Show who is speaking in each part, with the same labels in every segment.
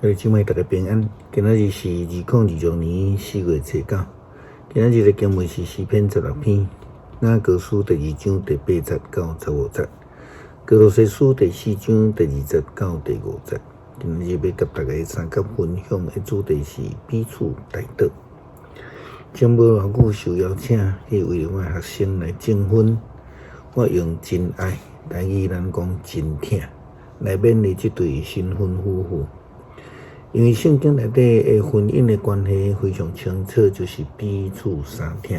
Speaker 1: 兄弟姊妹，大家平安。今仔日是2026年4月初9。今仔日的經文是詩篇十六篇，雅歌書第二章第八節到十五節，歌羅西書第四章第二節到第五節。今仔日欲佮大家相佮分享的主題是彼此代禱。前無偌久受邀請去為我的學生來證婚，我用真愛，台語咱講真疼，來勉勵這對新婚夫婦。因為聖經內底的婚姻的關係非常清楚，就是彼此相疼。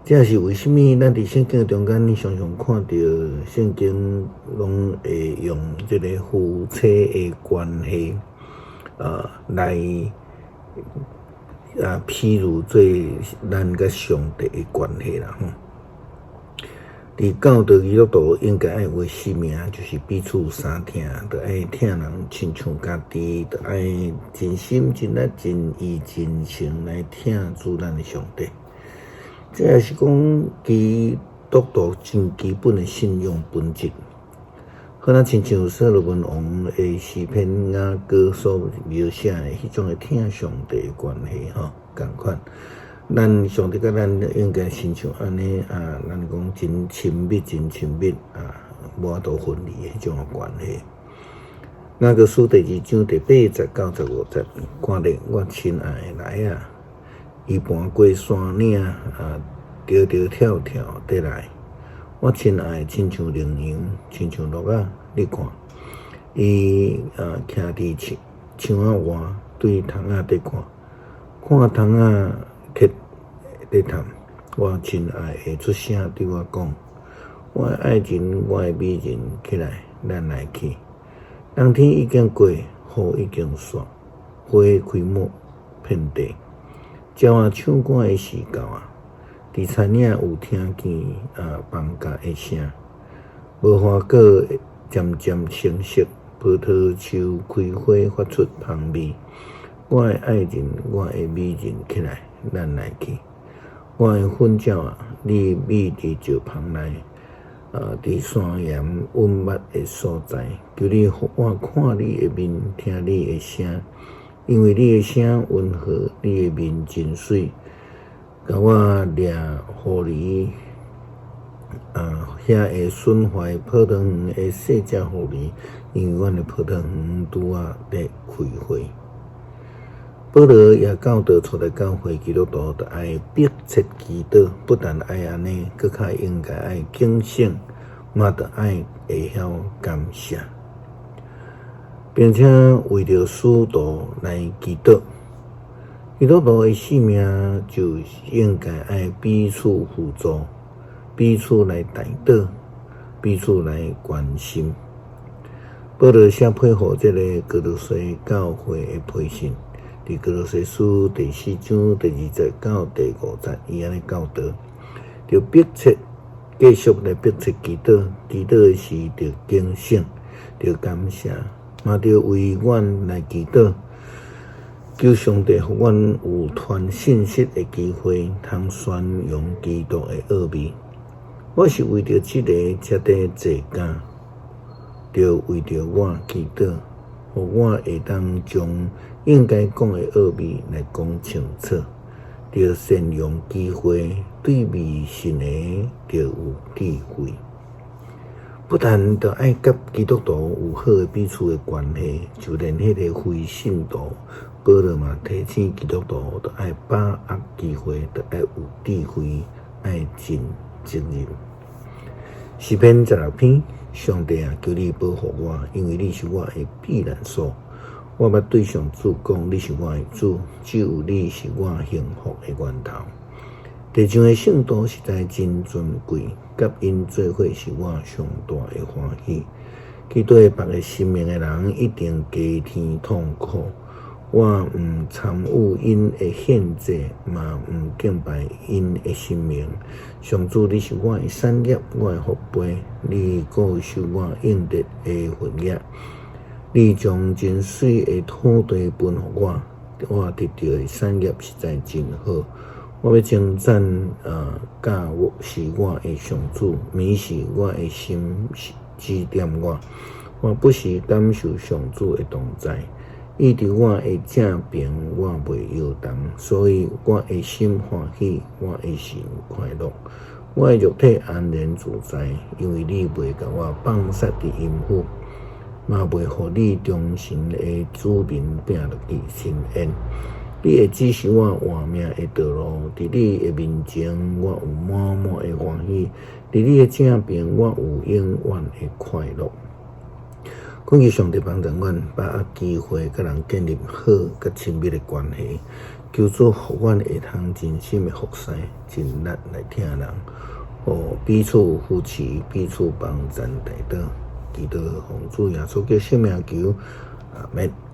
Speaker 1: 這也是為啥物咱佇聖經中間常常看著聖經攏會用這个夫妻的關係，來譬喻做咱佮上帝的關係啦。佇教導基督徒應該愛有的使命，就是彼此相疼，著愛疼人親像家己，著愛盡心盡力盡意盡性來疼主咱的上帝。這也是講基督徒真基本的信仰本質。好若親像所羅門王的詩篇雅歌所描寫的彼種的疼上帝的關係，吼，仝款。咱上帝佮咱應該親像按呢啊，咱講真親密、真親密啊，無法度分離的彼種的關係。雅歌書第二章第八節到十五節，看咧，我親愛的來啊，伊盤過山嶺啊，趒趒跳跳綴來。我親愛的親像羚羊，親像鹿仔，你看，伊啊徛佇樹樹仔外，對窗仔佇看，看窗仔客佇探。我親愛的出聲對我講：我的愛人，我的美人，起來，咱來去。冬天已經過，雨已經煞，花開滿遍地，鳥仔唱歌的時到啊！佇田野有聽見啊放鴿的聲，無花果漸漸成熟，葡萄樹開花發出芳味。我的愛人，我的美人，起來，咱來去。我的粉鳥啊，你覕佇石棚內，啊，佇山岩隱密的所在，求你予我看你的面，聽你的聲，因為你的聲溫和，你的面真媠。共我掠狐狸，啊，遐會損壞葡萄園的細隻狐狸，因為阮的葡萄園拄仔咧開花。保羅也教導初代教會基督徒，著愛迫切祈禱，不但愛按呢，閣較應該愛警醒，嘛著愛會曉感謝，並且為著使徒來祈禱。基督徒的使命就應該愛彼此輔助，彼此來代禱，彼此來關心。保羅寫批予這个歌羅西教會的批信，佇歌羅西書第四章第二節到第五節，伊按呢教導，著迫切繼續來迫切祈禱，祈禱的時著警醒，著感謝，嘛著為阮來祈禱。求上帝予阮有傳信息的機會，通宣揚基督的奧秘。我是為著這个才佇坐監，著為著我祈禱，予我會當將應該講的奧秘來講清楚。著善用機會，對未信的著有智慧。不但著愛佮基督徒有好的彼此的關係，就連彼个非信徒，保羅嘛提醒基督徒，著愛把握機會，著愛有智慧，愛盡責任。詩篇十六篇，上帝啊，求你保護我，因為你是我的避難所。我捌對上主講，你是我的主，只有你是我幸福的源頭。地上的聖徒實在真尊貴，佮𪜶做伙是我上大的歡喜。去對別个神明的人一定加添痛苦。我毋參與𪜶的獻祭，嘛毋敬拜𪜶的神明。上主，你是我的產業，我的福杯，你固守我應得的份額。你將真媠的土地分予我，我得著的產業實在真好。我欲稱讚啊，教我是我的上主，免是我的心指點我。我不時感受上主的同在。伊佇我的正爿，我袂搖動，所以我的心歡喜，我的神快樂。我的肉體安然自在，因為你袂共我放殺佇陰府，嘛袂予你忠心的子民拚落去深淵。你會指示我活命的道路，佇你的面前，我有滿滿的歡喜；佇你的正爿，我有永遠的快樂。懇求上帝幫助阮，把握機會佮人建立好佮親密的關係。求主予阮會通盡心的服侍，盡力來疼人，予彼此扶持，彼此幫贊代禱。祈禱奉主耶穌基督聖名求，阿們。